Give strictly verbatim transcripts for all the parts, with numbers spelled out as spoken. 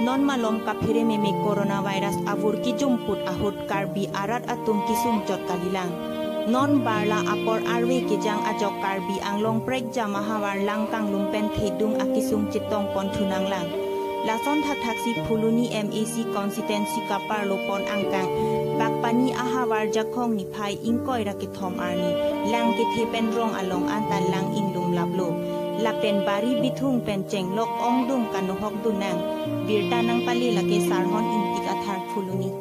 Non malom kaphere meme coronavirus avur kijumput ahut Karbi arat atum kisung chot kalilang. Non barla apor arve kejang ajok Karbi Anglong prekjam ahavar lang kanglum pen thedung akisung chetong pon thunang lang. Lason thakthaksi Phuloni M A C constituency kaparlo pon angkang Bakpani ahavar Jakhong niphai ingkoi ra kethom arni lang kethe pen rong along anta lang inglum laplo. Lapen bari bithung pen chenglok ongdung kanohok dunang. Birta nangpale lake Sarhon Ingti Kathar, Phuloni.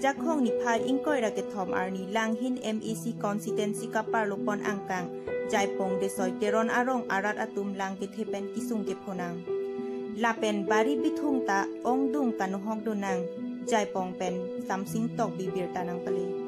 Jakhong niphai ingkoi ra kethom arni Langhin M A C constituency kaparlo pon angkang Jaipong Desoi Teron arong arat atum lang kethe pen kisung kephonang. Lapen bari bithung ta ongdung kanohok dunang. Jaipong pen Samsing Tokbi birta nangpale.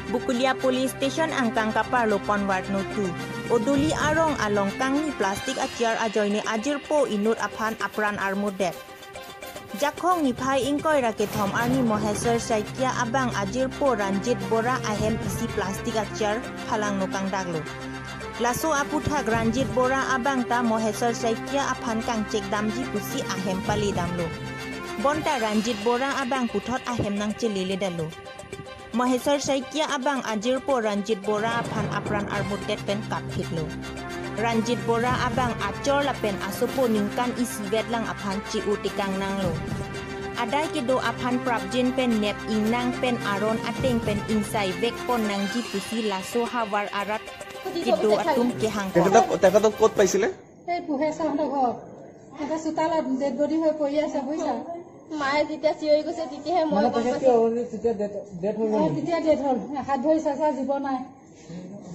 Bokolia Police Station angkang kaparlo pon Ward No two Odoli arong along kangni plastic achair ajoine ajirpo inut aphan apran armutdet. Jakhong niphai ingkoi ra kethom arni Maheswar Saikia abang ajirpo Ranjit Bora ahem isi plastic achair phalangno kangdaklo. Laso aphuthak Ranjit Bora abang ta Maheswar Saikia aphan kangchek damji pusi ahem pale damlo. Bonta Ranjit Bora abang puthot ahem nangcheleledetlo. Maheswar Saikia abang ajirpo Ranjit Bora aphan apran armutdet pen kapphitlo. Ranjit Bora abang achor lapen asopo ningkan isivet lang aphan che-o tekang nanglo. Adai kedo aphan prapjin pen nep ingnang pen aron ateng pen ingsaivek pon nangji pusi laso havar arat kedo atum kehang. তেখেতক তেখেতক ক'ত পাইছিলে? এই পুহেশ্বৰহঁতৰ ঘৰ। এটা চোতালত dead body হৈ পৰি আছে, বুজিছা? মায়ে যেতিয়া চিঞৰি গৈছে, তেতিয়াহে মই মানে গম তেখেত পাইছোঁ। কিয় তেতিয়া ডেড, ডেড হৈ গ'ল অ, নেকি? তেতিয়া ডেড হ'ল। হাত ভৰি চাইছা, জীৱ নাই।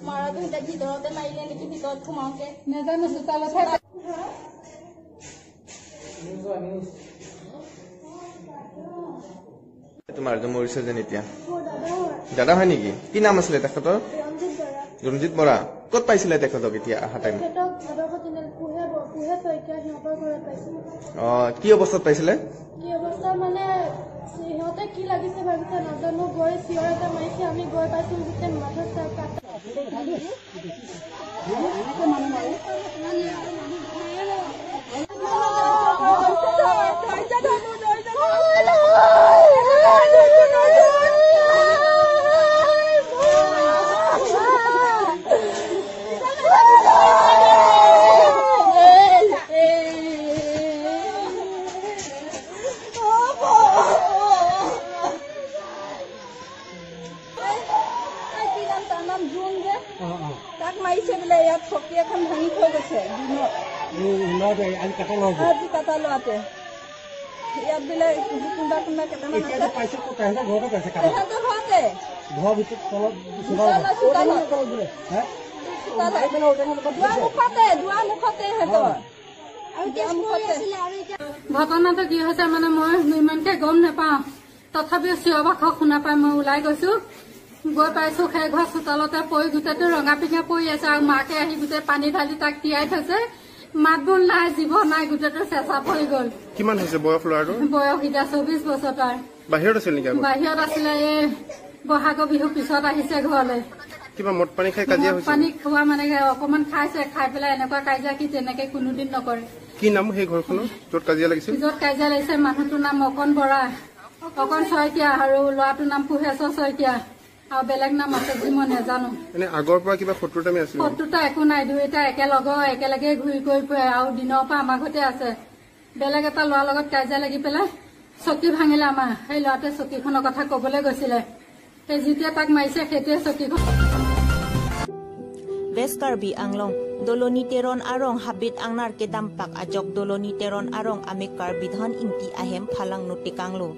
মাৰাটো এতিয়া ভিতৰতে মাৰিলে নেকি, ভিতৰত সোমাওঁতে। নাজানো, চোতালতহে। তোমাৰ যে মৰিছে যেন এতিয়া। মোৰ দাদা হয়। দাদা হয় নেকি? কি নাম আছিলে তেখেতৰ? ৰঞ্জিত বৰা। ৰঞ্জিত বৰা। ক'ত পাইছিলে তেখেতক এতিয়া অহা টাইমত? তেখেতক ভাদৰ তিনিআলি পুহে ব-, পুহে শইকীয়া সিহঁতৰ ঘৰত পাইছোঁ। অ, কি অৱস্থাত পাইছিলে? কি অৱস্থা মানে, সিহঁতে কি লাগিছে ভাবিছে নাজানো, গৈ চিঞৰ এটা মাৰিছে, আমি গৈ পাইছোঁ যেতিয়া মাথাত চাই কাটা। জোন যে, অ, অ। তাক মাৰিছে বোলে, ইয়াত চকী এখন ভাঙি থৈ গৈছে দিনত। এই, এই, লওঁতে, আজি কাটা লওঁতে। আজি কাটা লওঁতে। ইয়াত বোলে কোনোবা, কোনোবা কেইটামান এতিয়া আছে। যে পাইছে ক'ত? তেহেঁতৰ ঘৰতে পাইছে কাটা? তেহেঁতৰ ঘৰতে। ঘৰৰ ভিতৰত তলত চোতালত। চোতালত, চোতালত। তলত বোলে। হে? চোতালত। মাৰি পেলাই ঔটেঙা লগত দুৱাৰ দিছে। মুখতে, দুৱাৰ মুখতে সিহঁতৰ। হয়। আৰু দুৱাৰ তেজপুৰ মুখতে। আছিলে আৰু এতিয়া ঘটনাটো কি হৈছে মানে মই ইমানকে গম নাপাওঁ। তথাপিও চিঞৰ বাখৰ শুনা পাই মই ওলাই গৈছো। গৈ পাইছো সেই ঘৰ চোতালতে পৰি গোটেইটো ৰঙা পিঙা পৰি আছে আৰু মাকে আহি গোটেই পানী ঢালি তাক তিয়াই থৈছে। মাত বোল নাই, জীৱ নাই, গোটেইটো চেঁচা পৰি গ'ল। কিমান হৈছে বয়স ল'ৰাটোৰ? বয়স এতিয়া চৌবিশ বছৰ তাৰ। বাহিৰত আছিল নেকি আগত? বাহিৰত আছিলে, এই বহাগৰ বিহুৰ পিছত আহিছে ঘৰলৈ। কিবা মদ পানী খাই কাজিয়া মদ হৈছে? পানী খোৱা মানে কি অকমান খাইছে, খাই পেলাই এনেকুৱা কাজিয়া কি তেনেকে কোনোদিন নকৰে। কি নাম সেই ঘৰখনৰ য'ত কাজিয়া লাগিছিল? য'ত কাজিয়া লাগিছে মানুহটোৰ নাম অকণ বৰা, অকণ শইকীয়া আৰু ল'ৰাটোৰ নাম পোহেশ্বৰ শইকীয়া আৰু বেলেগ নাম আছে যি মই নেজানো। এনে আগৰ পৰা কিবা শত্ৰুতা আমি আছিল নেকি? শত্ৰুতা একো নাই, দুইটা একেলগৰ, একেলগে ঘূৰি কৰি ফুৰে আৰু দিনৰ পৰা আমাৰ ঘৰতে আছে। বেলেগ এটা ল'ৰাৰ লগত কাজিয়া লাগি পেলাই চকী ভাঙিলে আমাৰ। সেই ল'ৰাটোৱে চকীখনৰ কথা ক'বলৈ গৈছিলে। সেই যেতিয়া তাক মাৰিছে, সেইটোৱে চকীখন West Karbi Anglong, Doloni Teron arong habit angnar kedampak ajok Doloni Teron arong amekar Bidhan Ingti ahem phalangno tekanglo.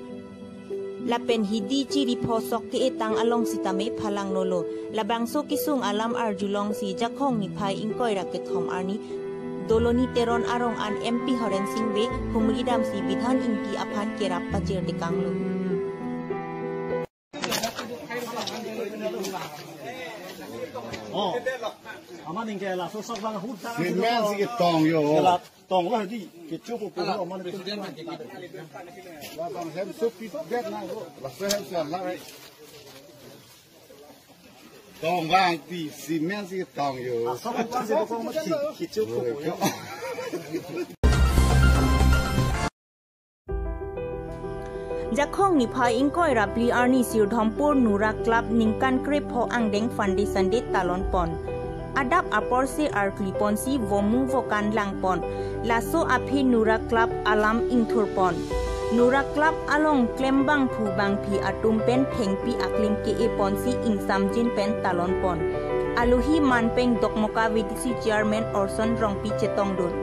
Lapen hidi chiri phosok ke-etang along sitame phalangnolo. Labangso kesung alam arjulongsi Jakhong niphai ingkoi ra kethom arni Doloni Teron arong an M P Horen Sing Bey humri damsi Bidhan Ingti aphan kerap pachir tekanglo. Oh, aman ingke laso sok bang hut ta. Simen si ketong yo. Tong lo di, kecho ko ko man. Bang hem so pit bet na ko. Laso hem so la. Tong bang ti simen si ketong yo. Sok ko ko ma ki, kecho ko ko. Jakhong niphai ingkoi ra phli arni Sirdhompur Nura Club ningkan krepho angdeng Foundation Day talon pon. Adap apor se arkli ponsi vomu vokan lang pon. Laso aphi Nura Club alam ingthur pon. Nura Club along klembangphu bangphi atum pen thengpi aklim ke-e ponsi ingsamjin pen talon pon. Alohi manpeng Dokmoka V D C Chairman Orson Rongpi chetongdun.